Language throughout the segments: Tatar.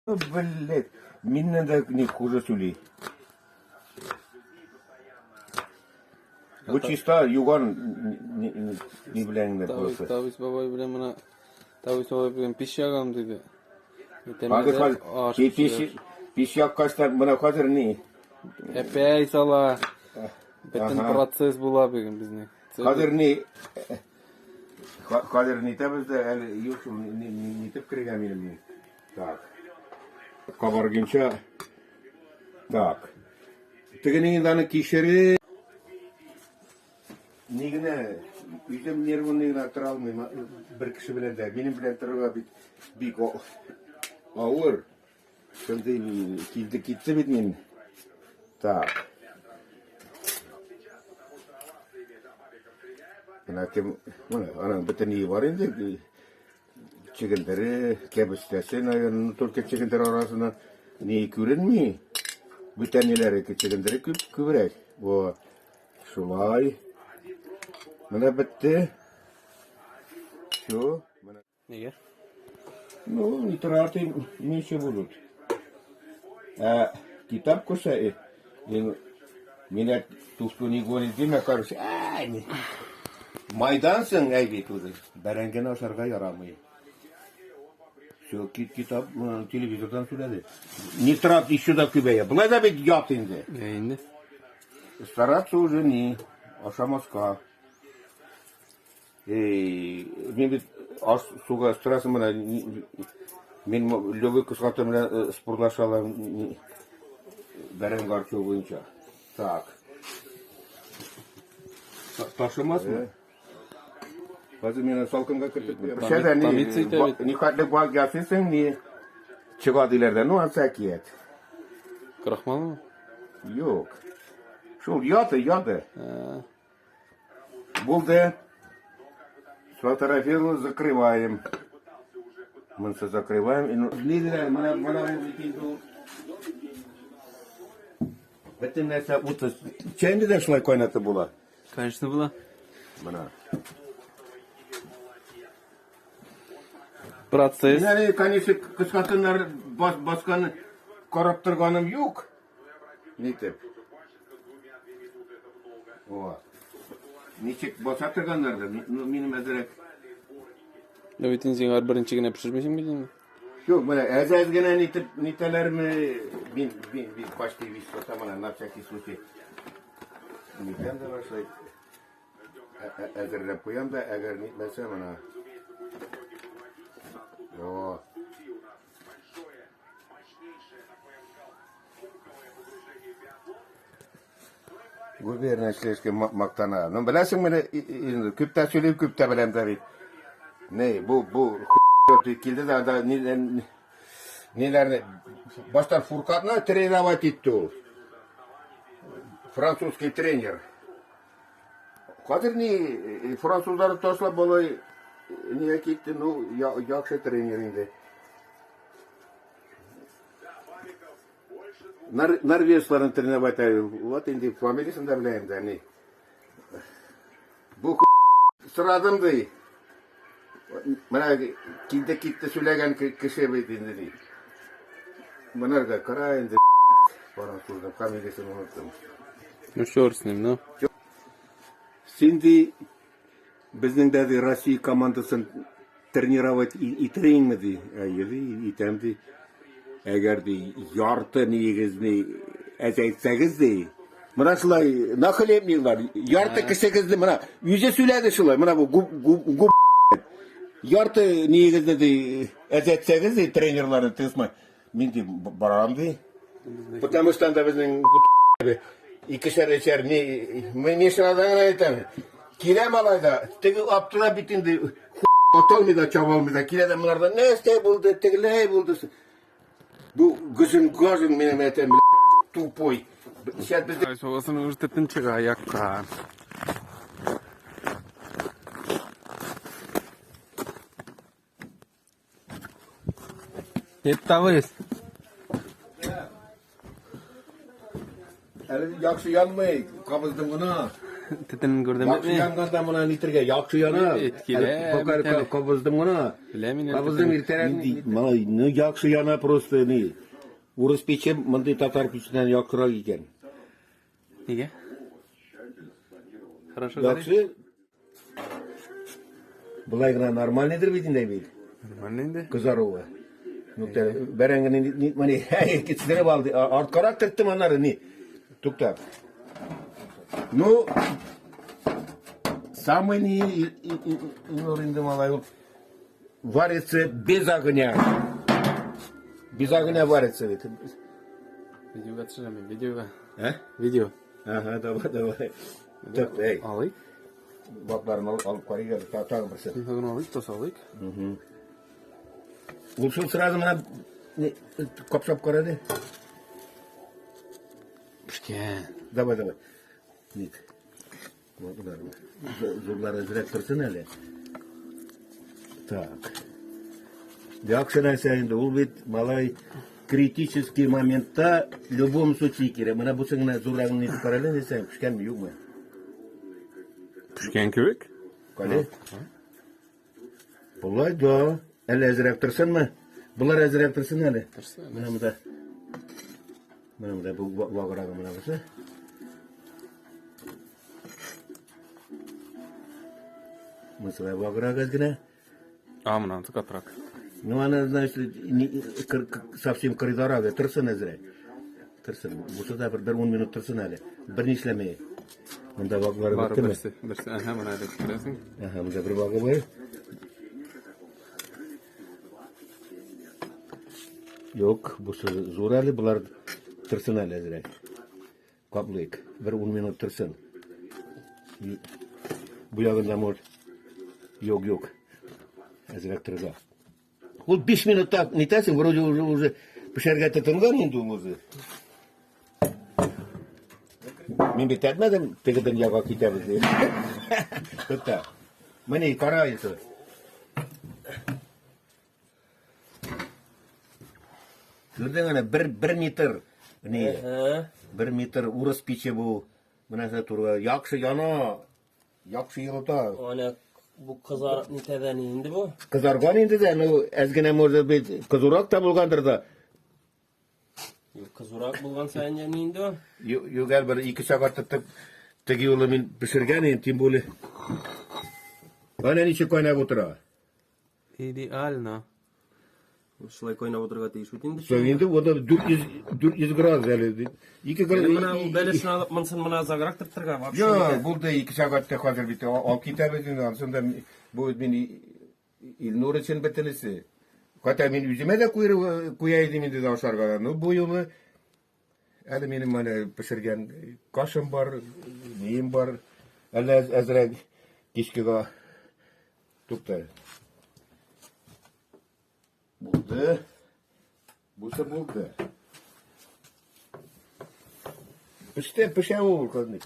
Блять, миннән дә не хуже сөйли. Бу чиста юган ни белән генә просто. Тавис бабай белән менә Тавис бабай белән пич ягам диде. Хәзер пич пич яккач та менә хәзер ни? Әпәй сала. Бөтен процесс була бүген безнең. Хәзер ни Хәзер нитәбез дә әле юк шул нитеп керергә минем. Так. Кабаргынча. Так. Тегенең инде аны кишере. Ни генә, үзем нервный гына тора алмыйм бер кеше белән дә. Минем белән торырга бит бик авыр. Шундый килде китте бит мин. Так. Менә кем, менә аның бөтен ние бар инде. Чегендере, кәбестәсе, наверное, но только чегендер арасында ни күренми. Бүтән ниләре чегендере күп күбрәк. Вот. Шулай. Менә бетте. Все. Менә. Нигә? Ну, нитраты меньше будут. А китап кушай, меня туфту не гонит, димә, короче, ай, не. Майдан соң әй бит үзе. Бәрәңгене ашарга ярамый. Все, кит китап телевизордан сөйләде. Нитрат еще да күбәя. Болай да бит ят инде. Ә инде. Стараться уже не, ашамаска. Эй, мин бит аш суга өстерәсең менә. Мин любой кыскарту белән спорлаша алам бәрәңге арчу буенча. Так. Ташымасмы? Хәзер мине салкынга кертеп куя. Пешә дә ни, ни хәтле бал ясыйсың, ни чыга диләр дә. Ну, ансы әкият. Крахмалмы? Юк. Шул яды, яды. Булды. Сфотографировал, закрываем. Мы все закрываем. Ниләр, менә менә бу бит инде ул. Бөтен нәрсә 30. Чәйне дә шулай кайнатып була. Конечно була. Менә. Процесс. Мин әле, конечно, кыскартыннар бас, баскан карап торганым юк. Нитеп. О. Ничек баса торганнардыр, ну, минем әзерәк. Да бит инде син беренче генә пешермисең бит инде. Юк, менә әз-әз генә нитеп нитәләрме, мин, мин, мин почти весь тота менә на всякий случай. Нитәм дә башлай. Әзерләп куям да, әгәр нитмәсә менә. О. Губерния слишком мактана. Ну, беләсең менә, инде күп тә сөйлим, күп тә беләм дә бит. Не, бу бу килде дә анда ниләрне башта Фуркатны тренировать итте ул. Французский тренер. Хәзер ни французларны ташлап болай нигә китте, ну, яхшы тренер инде. Норвежларны тренировать вот инде фамилиясен дә беләм дә, ни. Бу сорадым ди. Менә килде китте сөйләгән кеше бит инде ди. Менә кара инде французның фамилиясен оныттым. Ну черт с ним, ну. Син ди безнең дә ди Россия командасын тренировать итәйеңме ди. Әйе ди, итәм ди. Әгәр ди ярты нигезне әзәйтсәгез ди. Менә шулай нахлебниклар, ярты кешегезне менә үзе сөйләде шулай. Менә бу губ губ ярты нигезне ди әзәйтсәгез ди тренерларны тысмай. Мин ди барам ди. Потому что анда безнең икешәр өчәр ни мин сразу гына әйтәм. Килә малай да, теге аптыра бит инде ата алмый да, чаба алмый да. Килә дә монарда нәрсә булды, тегеләй булды. Бу гөзен гажын минем әйтәм, тупой. Сейчас бездә Ай, соғысын уже төтен чыга якка. Кеттабыз. Әле яхшы янмый, кабыздым гына. Төтенен күрдем Яхшы бит. янганда моны нитергә, яхшы яна. Эт килә, Пока бит әле. кабыздым гына. Беләм инде. Кабыздым иртәрәк. Малай, ну яхшы яна просто ни. Урыс пече мондый татар печеннән яхшырак икән. Нигә? Хорошо горит. Яхшы. Болай гына нормальныйдыр бит инде бит. Нормально инде. Кызаруы. Ну, бәрәңгене ни ни кистереп алды. Арткарак төрттем аннары ни. Тукта. Ну, самый не инде малай ул варится без огня. Без огня варится ведь. Видеога төшерәм мин, видеога. Ә? Видео. Ага, давай, давай. Так, эй, Алыйк. бакларын алып, алып карыйк әле, тагын берсе. Тагын алыйк, тос алыйк. Ул шул сразу менә капшап карады. Пешкән. Давай, давай. Ник. Болар зурлар әзрәк торсын әле. Так. Яхшы нәрсә инде, ул бит малай критический моментта в любом случае кирәк. Менә бусы гына зуррагын нитеп карале дисәң, пешкәнме, юкмы? Пешкән кебек. Кале. Болай да. Әле әзрәк торсынмы? Болар әзрәк торсын әле. Торсын. Менә монда. Менә монда бу ваграгы менә бусы. Монысы да ваграк әз генә. А, менә анысы катырак. Ну, она, значит, не, совсем коридорага. Торсын әзрәк. Торсын. Бусы да бер 10 минут торсын әле. Бер нишләмәй. Монда ваглары Бар беттеме? берсе, берсе. Әһә, менә әле күрәсең. Ага, монда бер вагы бар. Юк, бусы зур әле, болар торсын әле әзрәк. Каплыйк. Бер 10 минут торсын. Бу ягында может. Юк, юк. Әзрәк торырга. Ул 5 минутта нитәсең, вроде уже пешәргә тотынган инде ул үзе. Мин бит әйтмәдем, теге дөньяга китәбез дип. Тукта. Менә кара инде. Күрдең әнә бер метр. Ни? Бер метр урыс пиче бу. Менә шул туры яхшы яна, яхшы йылыта. Ана бу кызар нитәдән инде бу. Кызарган инде дә, ну, әз генә может быть кызурак та булгандыр да. Юк, кызурак булган саен яни инде ул. Юк, әле бер 2 сәгать тотып теге юлы мин пешергән идем, тем более. Әнә ничек кайнап утыра. Идеально. Шулай кайнап утырырга тиеш бит инде. Соң инде монда 400 градус әле. 2 Менә ул градус. бәлешне алып монсын менә азаграк тыртырга вообще. Юк, булды 2 сәгатьтә хәзер бит алып китәбез инде. Ансын да бу мин Илнур өчен бөтенесе. Хәтта мин үземә дә куя идем инде дә ашарга. Ну, бу юлы әле минем менә пешергән кашым бар, нием бар. Әле әзрәк кичкегә тукта. Булды. Бусы булды. Пеште, пешә ул, кызны.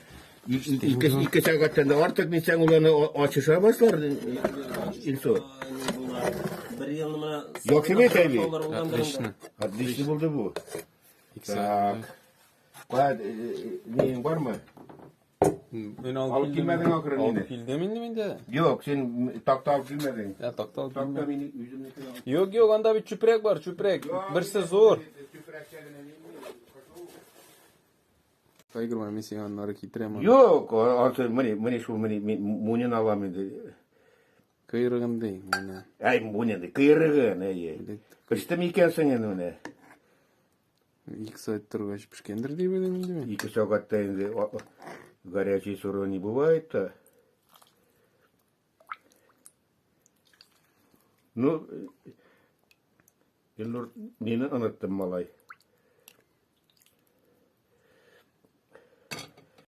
Ике сәгатьтән дә артык нитсәң ул аны ачыша башлар, Илсур. Бер елны менә Яхшы бит, әби? Отлично. Отлично булды бу. Ике сәгать. Так. Кая, нең бармы? Мин алып Алып килмәдең ахры мине. Алып килдем инде мин дә. Юк, син такта алып килмәдең. Я такта алып Такта килмәдем. мин үземнеке алып. Юк, юк, анда бит чүпрәк бар, чүпрәк. Берсе зур. Кайгырма, мин сиңа аннары китерәм аны. Юк, ансы менә шул менә мин Мунин алам инде. Кыйрыгын ди, менә. Әй, Мунин ди, кыйрыгын, әйе. Пеште микән соң инде менә? 2 сәгать торгач пешкәндер дип уйлыйм инде мин. 2 сәгатьтә инде горячий сырой не бывает-то. Ну, Илнур, мине оныттым, малай.